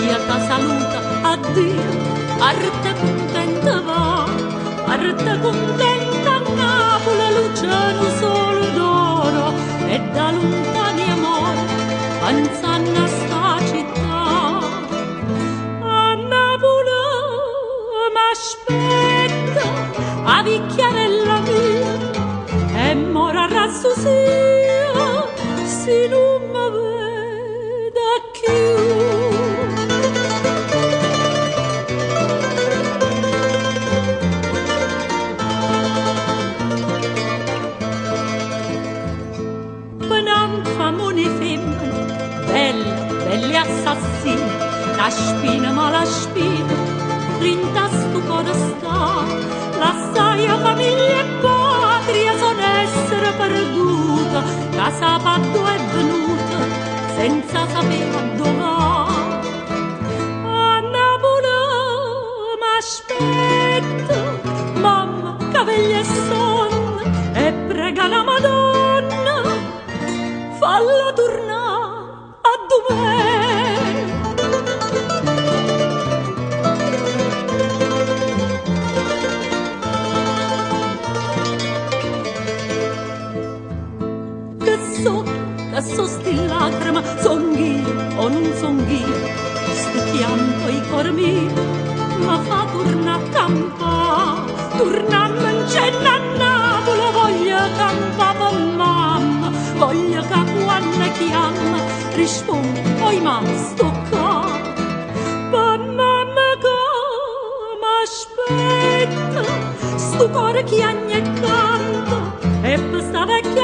via te saluta, addio, parte cuntenta va, parte cuntenta a Napoli luce nu sole d'oro e da lontani amor pensando a sta città. A Napoli m'aspetta 'a vicchiarella mia e mora arrassusia si nun me vede cchiù. Pe' na 'nfamona 'e femmena, bella, bella e assassina, na spina, mala spina, dint'a stu core sta. Lassaje famiglia e patria, so' n'essere perduto, ca sape addò è venuto, senza sapé addò va. A Napule m'aspetta, mamma ca veglia e sonna e prega la Madonna, falla turnà addu me. Che so, che so sti lacreme, songh'io o nun songh'io, stu chianto 'e core mio me fa turnà a campà, turnammoncenne a Napule, voglio campà pe mamma, voglio ca quanno chiamma rispondo, oi mà, sto ccà. Pe mamma ca m'aspetta, stu core chiagne e canta, e pe sta vecchia